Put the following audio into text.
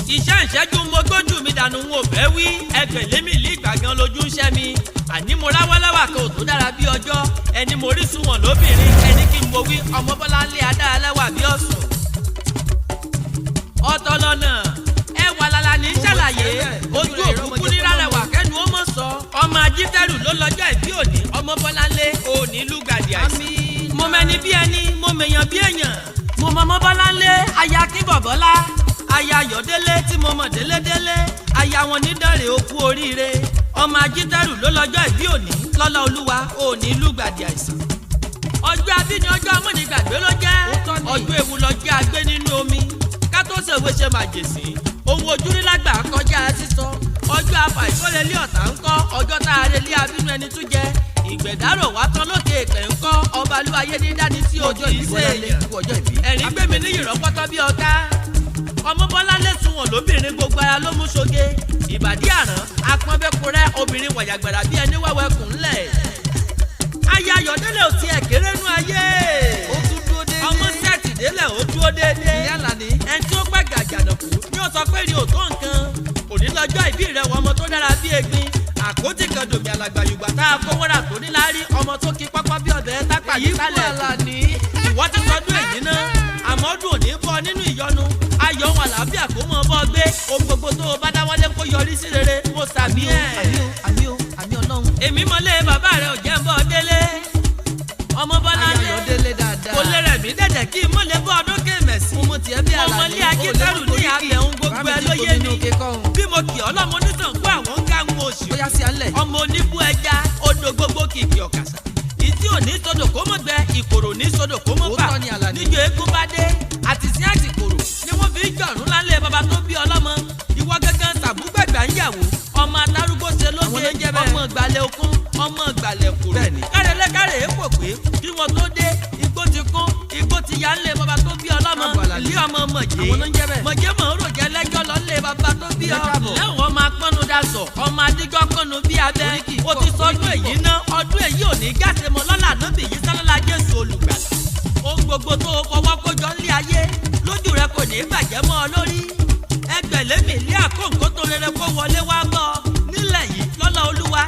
Iṣẹ́ ìṣẹ́jú mo gbójú mi dànù, n ò fẹ́ wí. Ẹgbẹ̀lémì lí ìgbàgán lójú ń ṣẹ́ mi. Àní mo ráwọ́láwà kan ò tó dára bí ọjọ́. Ẹni mo rí sunwọ̀n lóbìnrin, ẹni kí n mo wí, ọmọ Bọ́lá ń lé adáraláwà bí ọ̀sùn. Ọ̀tọ̀ lọ́nà ẹwà lala ní ṣàlàyé ojú òkúkú ní rárẹwà kẹ́nu ó mọ̀ sọ. Ọmọ ajítẹ́rù ló lọ́jọ́ ìbí òní, ọmọ Bọ́lá ń lé òní lùgbàdì àìsàn. Mo mẹni bí ẹni, mo mèèyàn bí èèyàn. Mo mọ ọmọ Bọ́láńlé, aya Akínbọ̀bọ́lá, aya Ayọ̀délé tí mo mọ̀ délédélé, aya wọn ní Dánrè, ó kú oríire. Ọmọ ajítẹ́rù ló lọ́jọ́ ìbí òní, lọ́lá Olúwa, òní lùgbàdì àìsàn. Ọjọ́ abíní, ọjọ́ amúnigbàgbé ló jẹ́. Ọjọ́ ewu lọ́jọ́ agbé nínú omi ká tó ṣèwé ṣe màjèsí. Ohun ojúrí lágbà kọjá sísọ. Ọjọ́ afàìsólélé ọ̀tá ń kọ́, ọjọ́ tá a relé abínú ẹni tún jẹ ìgbẹ̀dárò wá tán lókè èpè ń kọ́. Ọbalúwayé ní dání tí ojú yìí ṣe èèyàn. Ẹ̀rín gbé mi ní ìrọ́pọ́tọ́ bí ọ̀ká. Ọmọ Bọ́lá lè sunwọ̀n lóbìnrin, gbogbo ara ló mú ṣoge. Ìbàdí àrán apọ́nbẹ́kúrẹ́, obìnrin wọ̀yàgbàrà bí ẹni wẹ́wẹ́ kùn ńlẹ̀. Aya Ayọ̀délé ò tiẹ̀ kéré nú ayé. Ó tún dúró déédéé. Ọmọ sẹ́ẹ̀tì délẹ̀, ó dúró déédéé. Ìyá Àlàní. Ẹni tí ó pẹ́ gàjànàkú ni ó sọ pé ní òtó nǹkan. Òní lọ́jọ́ ìbí rẹ̀ wọ, ọmọ tó dára bí egbin, àkótí kan dòmí alàgbàyùgbà tá a kó wọ́rà tó níláárí, ọmọ tó kí pápá bí ọbẹ̀ tápà Èyí kú. nísàlẹ̀. Àlàní. Ìwọ ti sọdún èyí náà, àmọ́ ọdún òní bọ́ nínú ìyọnu, ayọ̀ wọn, àlàáfíà kó mọ bọ́ gbé. Ohun gbogbo tó o bá dáwọ́lé kó yọrí sí rere, mo sàmì ẹ̀. Àmì o, àmì o, àmì Ọlọ́run. Èmi mọ̀lé bàbá rẹ̀ ò jẹ́ ń bọ́ délé. Ọmọ Bọ́lá Aya lé Ayọ̀délé dáadáa. Kò lè rẹ̀ mí dẹ̀dẹ̀ kí n mọ̀lẹ́ bọ́ ọdún kéèmẹ̀sì. Mo mọ tiẹ̀ bí Àlàní. Ọmọlé akíntẹ́rù ní abẹ̀hún, gbogbo ẹ ló yé mi. Bí mo kì ọ́ lọ́mọ onítànkú, àwọn ń ga ń oṣù. Ó yá sí alẹ̀. Ọmọ oníbú ẹja odò, gbogbo kìkì ọ̀kàṣà. Ìdí òní sodò kó mọ̀ gbẹ, ìkòrò ní sodò kó mọ̀ bà. Òótọ́ ni, Àlàní. Níjọ eégún bá dé, àti sí àtìkòrò ni wọ́n fi ń jọ̀rún lálẹ́ bàbá tó bí ọlọ́mọ. Ìwọ gángan sàbúgbàgbà ń yàwó. Ọmọ atárúgbó ṣe Àwọn lóge, ló ń jẹ́ bẹ́ẹ̀. ọmọ ìgbàlẹ̀ okun, ọmọ ìgbàlẹ̀ kòrò. Bẹ́ẹ̀ni. Kárẹ̀lẹ́ kárẹ̀ èèpò pé kí wọ́n tó dé, igbó ti kún, igbó ti yá ńlẹ̀ bàbá tó bí ọlọ́mọ. Káàbọ̀, Àlàní. Ilé ọmọ mọ̀jẹ́. Àwọn ló ń jẹ́ bẹ́ẹ̀. Mọ̀jẹ́ mọ̀ ń ròjẹ́ lẹ́jọ́ lọ ńlẹ̀ bàbá tó bí ọ. Ẹ káàbọ̀. Lẹ́wọ̀n ọmọ apọ́nu daṣọ, ọmọ adigbọ́ pọ́nu bí abẹ́. Oríkì O ti pọ̀, sọdún oríkì èyí ná, ọdún èyí ò ní jáde mọ́ lọ́la níbi yìí sálálá Jésù olùgbàlà. Ohun gbogbo tó o fọwọ́ kójọ ńlé ayé lójú rẹ kò ní bàjẹ́ mọ́ ọ lórí. Ẹgbẹ̀lẹ́mì ilé àkóǹkó tó rere kó wọlé wá bọ́ ọ nílẹ̀ yìí lọ́lá Olúwa.